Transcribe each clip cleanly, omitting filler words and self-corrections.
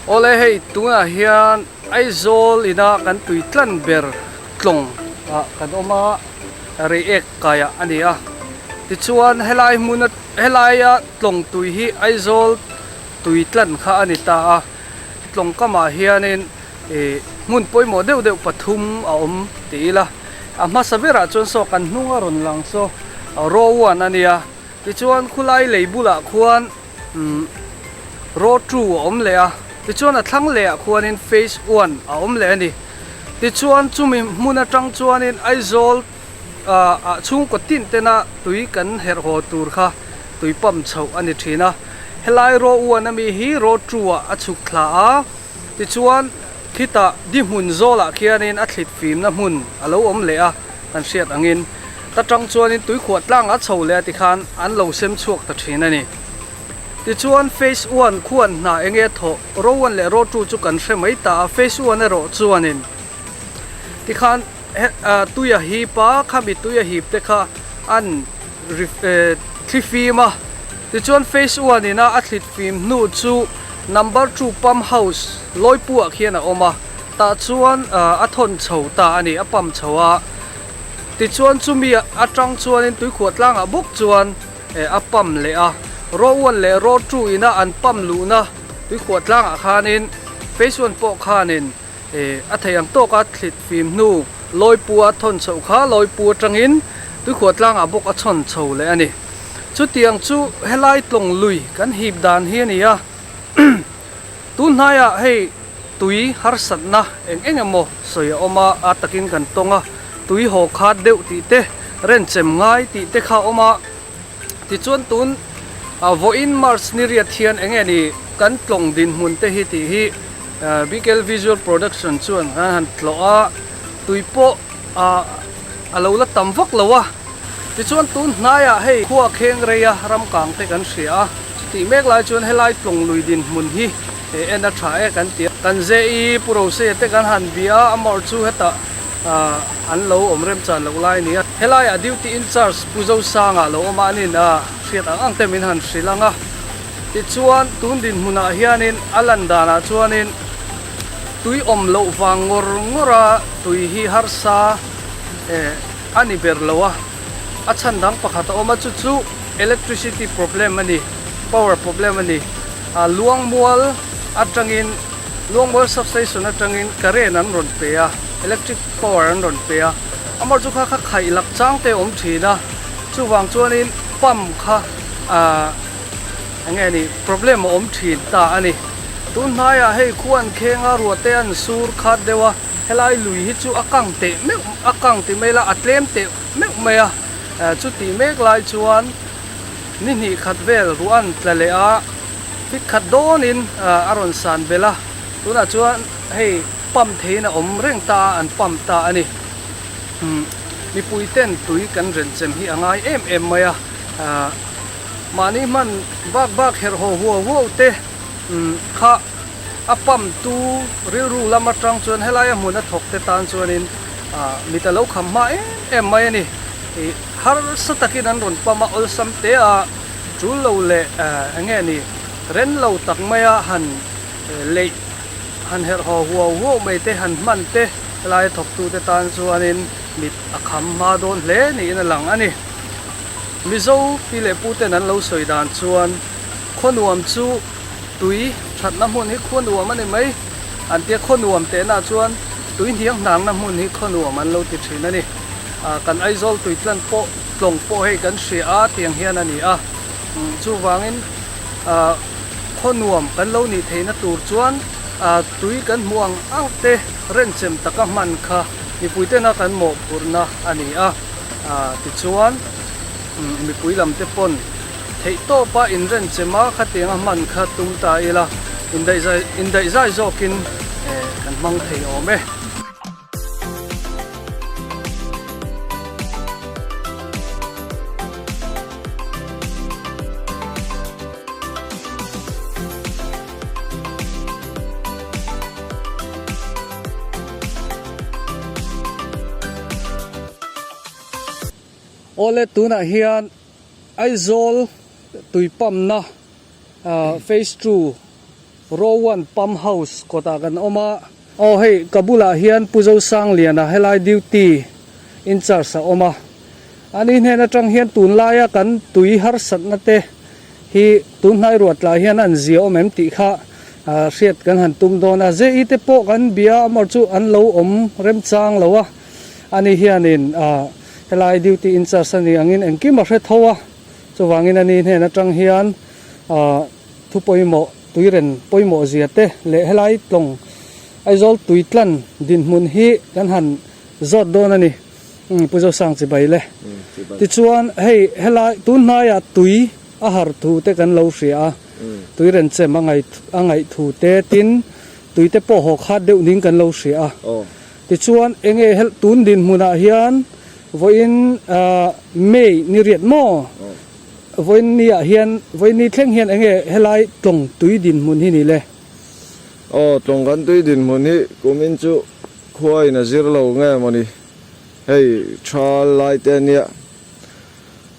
Awle hei tunah hian Aizawl ina kan tui tlan ber tlawng ah kan awm a Reiek kaiah a ni a tichuan helai hmuna helaia tlawng tui hi Aizawl tui tlan kha a ni ta a tlawng kamah hianin ih hmun pawimawh deuh deuh pathum a awm ti ila a hmasa berah chuan saw kan hnung a rawn lang saw Rowan a nia tichuan khulai lei bulah khuan umm row two a awm leh a tichuan a thlang leh ah khuanin phase one a awm leh a ni tichuan chumi hmun atang chuanin Aizawl ah ah chhungkaw tin tena tui kan herh haw tur kha tui pump chhoh a ni thin a helai row one ami hi row two ah a chhuk thla a tichuan khitah di hmun zawlah khianin a thlit fimna hmun a lo awm leh a kan hriat angin ta tang chuanin tuikhuah tlang a chho leh a tikhan an lo sem chhuak ta thin a ni. Tichuan phase one khuan hna eng nge thawh row one leh row two chu kan hre mai ta a, phase one erawh chuanin tikhan tui a hip a, khami tui a hip te kha an thli fim a, tichuan phase one ina a thlit fim hnu chu number two pump house lawipuah khian a awm a, tah chuan a thawn chho ta a ni, a pump chho a, tichuan chumi atang chuanin tuikhuah tlangah bawk chuan. eh a pump leh a row one leh row two ina an pump luhna tuikhuah tlangah khanin phase one pawh khanin eh a theih ang tawka thlit fim hnu lawipua thawn chhoh kha lawipu atangin tuikhuah tlangah bawk a chhawn chho leh a ni chutiang chu helai tlawng lui kan hip dan hi a ni a tun hnaiah hei tui harsatna eng eng emaw sawi a awm a a takin kan tawng a. Tui haw khat deuh tih te, renchem ngai tih te kha a awm a. Tichuan tun vawiin March ni riat hian eng nge ni kan tlawng dinhmun te hi tih hi Bikl Visual Production chuan an han tlawh a, tui pawh a lo la tam vak lo a. Tichuan tun hnaiah hei khua kheng reia ram kang te kan hria a, chutih mek lai chuan helai tlawng lui dinhmun hi en a tha e kan ti a. Kan ZE Pu Rose te kan han bia a, amawrh chu hetah an lo awm remchan loh lai a ni a. Helaiah duty in charge Pu Zosanga lo awm a, an in a hriat ang ang te min han hrilh ang a. Tichuan tun dinhmunah hianin a lan danah chuanin tui awm loh vang ngawr ngawr a tui hi harsa eh a ni ber lo a. A chhan dang pakhat a awm a, chu chu electricity problem a ni, power problem a ni. Luangmual atangin. Luangmual substation atangin current an rawn pe a, electric power an rawn pe a, amah chu kha kha khaih lak chang te a awm thin a, chuvang chuanin pump kha ahh eng nge ni problem a awm thin ta a ni. Tun hnaiah hei khu an kheng a, ruah te an sur khat deuh a, helai lui hi chu a kang teh meuh a kang ti mai la a tlem teh meuh mai a, chutih mek lai chuan ni hnih khat vel ruah an tla leh a. Fit khat dawnin a rawn san belh a, tunah chuan hei pump theihin a awm reng ta a, an pump ta a ni. Mipui ten tui kan renchem hi a ngai em em mai a, mahni hman bak bak herh haw huau huau te kha a pump tu rilru lam atang chuan helaia hmun a thawk te tan chuanin mit a lo kham hma em em mai a ni. Harsa takin an rawn pump a, awlsam te a. Tul lo leh eng nge ni, ren lo tak maia han leih, han herh haw huau huau mai te, han hman te helaia thawktute tan chuanin mit a kham hma dawn hle niin a lang a ni. Mizo pi leh pu ten an lo sawi dan chuan khuanuam chu tui thatna hmun hi khuanuam a ni mai an tia, khuanuam tehna chuan tui hniang hnangna hmun hi khuanuam an lo ti thin a ni. Kan Aizawl tuitlan pawh Tlawng pawh hei kan hria a tiang hian a ni a, chuvangin khaw nuam kan lo nih theihna tur chuan tui kan hmuh ang ang te renchem taka hman kha mipui tena kan mawhphurhna a ni a, tichuan mipui lam te pawn theih tawpa inrenchem a khatianga hman kha tum ta ila indaihzai zawkin kan hmang thei awm e. Awle tunah hian Aizawl tui pump na phase two. Rowan Pump House kawtah kan awm a. Aw hei ka bulah hian Pu Zosangliana helai duty in charge a awm a. Ani hnen atang hian tunlaia kan tui harsatna te hi tunhnai ruat lah hian an zia awm em tih kha hriat kan han tum dawn a. JE te pawh kan bia amawr chu an lo awm remchang lo a. Ani hianin helai duty in charge a nih angin engkim a hre tho a. Chuvangin ani hnen atang hian thu pawimawh, tuiren pawimawh zia te leh helai tlawng Aizawl tuitlan dinhmun hi kan han zawt dawn a ni. Pu Zosang chibai le. Tichuan hei helai tun hnaiah tui a har thu te kan lo hria a, tuiren chem a a ngaih thu te tin tui te pawh haw khat deuh ning kan lo hria a. Tichuan enge tun dinhmunah hian Vawiin May ni riat maw? Vawiin ni ah hian, vawiin ni thleng hian enge helai tlawng tui dinhmun hi ni le? Aw, tlawng kan tui dinhmun hi kumin chu khua in a zir lo nge mawni? Hei tha lai te ania,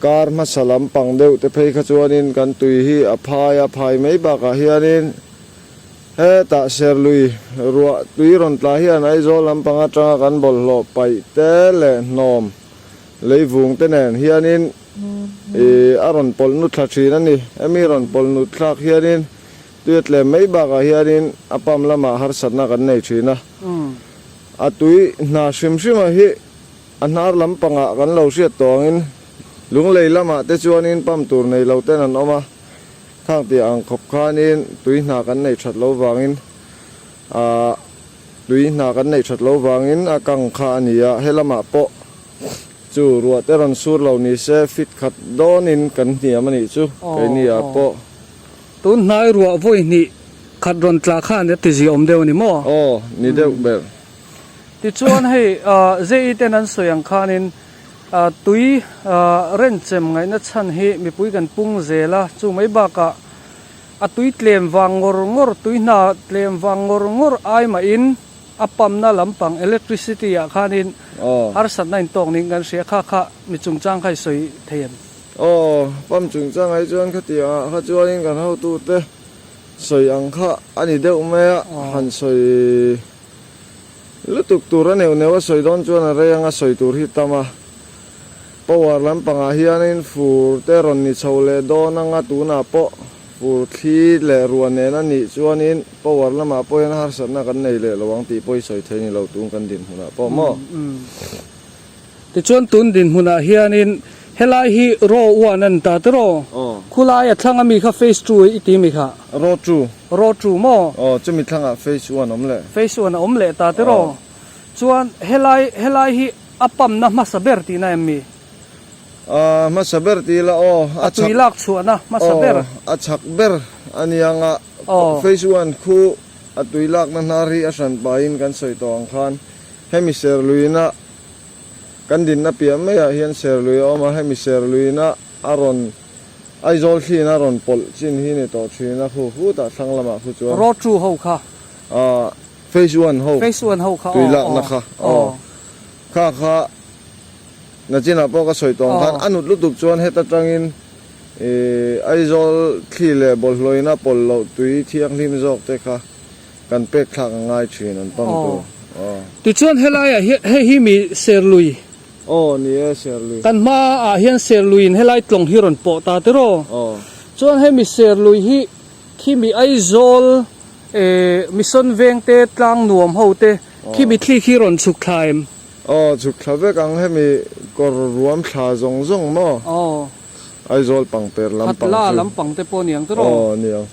kar hmasa lampang deuh te phei kha chuanin kan tui hi a phai a, phai mai bakah hianin Hetah Serlui ruah tui rawn tla hian Aizawl lampang atanga kan bawlhhlawh paih te leh hnawm leivung te nen hianin ih a rawn pawlh nut thla thin a ni. Hemi rawn pawlh nut thlak hianin tui a tlem mai bakah hianin a pump lamah harsatna kan nei thin a. A tui hna hrim hrima hi a hnar lampangah kan lo hriat tawh angin lunglei lamah te chuanin pump tur nei lo ten an awm a. Khang tih ang khawp khanin tui hna kan neih that lo vangin ah tui hna kan neih that lo vangin a kang kha a ni a, he lamah pawh chu ruah te rawn sur lo ni se fit khat dawnin kan hniam a nih chu keini ah pawh. Tun hnai ruah vawi hnih khat rawn tla khan a ti ziaawm deuh a ni maw? Aw, ni deuh ber. Tichuan hei JE ten an sawi ang khanin Tui renchem ngaihna chhan hi mipui kan pung zel a, chu mai bakah a tui tlem vang ngawr ngawr, tui hna tlem vang ngawr ngawr ai mahin a pump-na lampang electricity ah khanin harsatna intawk niin kan hria, kha kha mi chungchang kha i sawi thei em? Aw, pump chungchang ai chuan khatiang ah kha chuanin kan hotute sawi ang kha a ni deuh mai a, han sawi. Lutuk tur a neuh neuh a sawi dawn chuan a rei anga sawi tur hi tam a. Power lampangah hianin fur te rawn ni chho leh dawn anga tunah pawh fur thli leh ruah nen a nih chuanin power lamah pawh hian harsatna kan nei leh lo ang tih pawh i sawi thei ni lo tun kan dinhmunah pawh maw? Tichuan tun dinhmunah hianin helai hi row one a ni ta tiraw? Aw. Khulai a thlang ami kha phase two i ti mi kha? Row two. Row two maw? Aw, chumi thlangah phase one awm leh. Phase one a awm leh ta tiraw? Aw. Chuan helai helai hi a pump na hmasa ber tihna em mi? Aaa hmasa ber ti ila aw. A tui lak chhuahna hmasa ber. Aw, a chak ber a nia nga. Aw. Phase one khu a tui lakna hnar hi a hran pahin kan sawi tawh ang khan hemi serluina Kan dinna piah maiah hian Serlui a awm a, hemi Serluina a rawn Aizawl thliin a rawn pawlh chin hi ni tawh thin a, khu khutah thlang lamah khu chuan. Road two ho kha. Aah Phase one ho. Phase one ho kha aw. Tui lakna kha aw. Kha kha nachinah pawh ka sawi tawh ang khan a nut lutuk chuan heta tangin ih Aizawl thli leh bawlhhlawina pawlh loh tui thianghlim zawk te kha Kan pek thlak a ngai thin an pang tur. Aw. Tichuan helaiah hian hei hi mi Serlui. Aw ni e Serlui. Kan hmaah hian Serluiin helai tlawng hi rawn pawh ta tiraw. Aw. Chuan hemi Serlui hi khi mi Aizawl eh Mission veng te tlang nuam ho te khi mi thli khi rawn chhuk thla em? Aw chhuk thla vek ang hemi kawr ruam thla zawng zawng maw? Aw. Aizawl pangper lampang chu. Khatla lampang te pawh niang tiraw? Aw niang.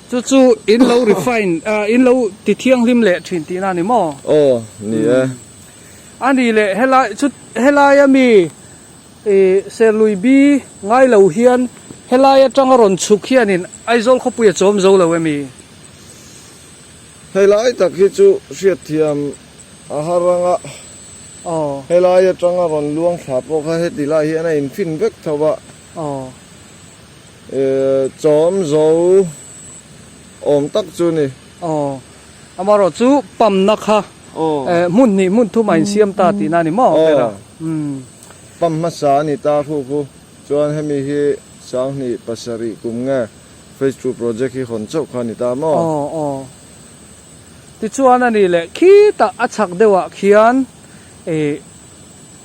Chu chu in lo refine, in lo ti thianghlim leh thin tihna a ni maw? Aw, ni e. A ni leh, helai chu helai a mi Serlui bi ngai lo hian helai atanga rawn chhuk hianin Aizawl khawpui a chawm zo lo emi? Helai tak hi chu hriatthiam a har anga helai atanga rawn luang thla pawh kha heti lai hian a infin vek tho a. Aw. Chawm zo awm tak chu ni. Aw, amaherawh chu pump na kha hmun hnih hmun thum a insiam ta tihna a ni maw ber a? Aw, pump hmasa a ni ta khu khu. Chuan hemi hi 2007 kum nge. Phase 2 project hi hawn chauh kha a ni ta maw? Aw aw. Tichuan a nih leh khitah a chhak deuhah khian ih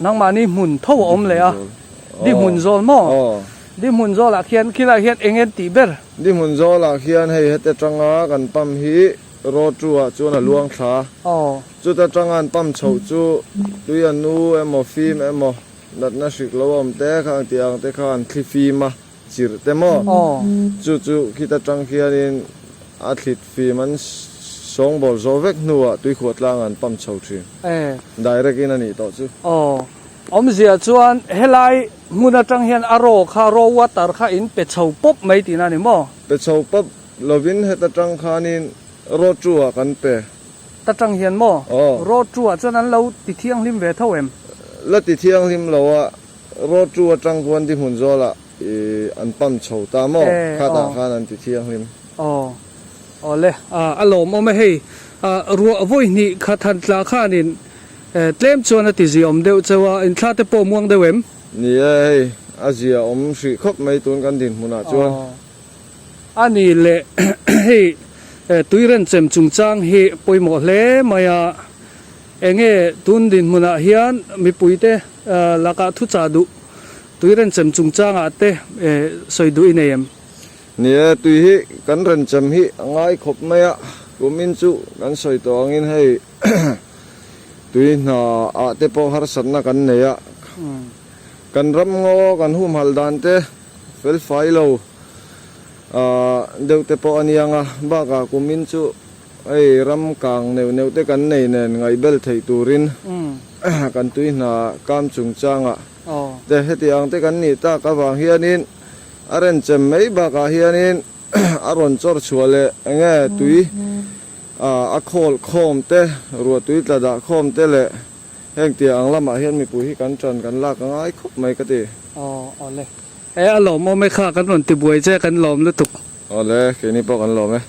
nangmahni hmun tho a awm leh a, di hmun zawl maw? Di hmun zawlah khian khilaiah hian eng en tih ber? Di hmun zawlah khian hei heti atanga kan pump hi road 2 ah chuan a luang thla. Chuta tanga an pump chhoh chu tui a nu emaw fim emaw natna hrik lo awm te kha ang tih ang te kha an thli fim a. Chirh te maw? Chu chu khita tang khianin a thlit fim an sawngbawl zawh vek hnuah tuikhuah tlang an pump chho thin. Direct in a nih tawh chu. Aw. Awmzia chuan helai hmun atang hian a raw kha, raw water kha in pe chho pawp mai tihna a ni maw? Pe chho pawp lovin heta tang khanin raw two ah kan pe. Ta tang hian maw? Raw two ah chuan an lo ti thianghlim ve tho em? La ti thianghlim lo a, Road 2 atang khuan di hmun zawlah i an pump chho ta maw? Khatah khan an ti thianghlim. Aw. Aw le. A lawmawm e hei. Ruah vawi hnih khat han tla khanin tlem chuan a ti ziaawm deuh cheu a, inthla te pawh muang deuh em? Ni e hei, a ziaawm hrih khawp mai tun kan dinhmunah chuan. Aw. A ni le hei tuirenchem chungchang hi pawimawh hle mai a. Enge tun dinhmunah hian mipuite lakah thuchah duh tui renchem chungchangah te sawi duh i nei em? Ni e, tui hi kan renchem hi a ngai khawp mai a, kumin chu kan sawi tawh angin hei tui hna ah te pawh harsatna kan nei a, kan ram ngaw kan humhalh dan te felfai lo deuh te pawh a niang a, bakah kumin chu Hei ram kang neuh neuh te kan nei nen ngaihbel theih turin kan tui hna kam chungchangah te heti ang te kan nih tak avang hianin a renchem mai bakah hianin a rawn chawr chhuah leh enge tui a khawl khawm te ruah tui tla dah khawm te leh heng tia ang lamah hian mipui hi kan tan kan lak a ngai khawp mai ka ti. Aw awle. E a lawmawm e kha kan rawn tibuai che kan lawm lutuk. Awle keini pawh kan lawm e.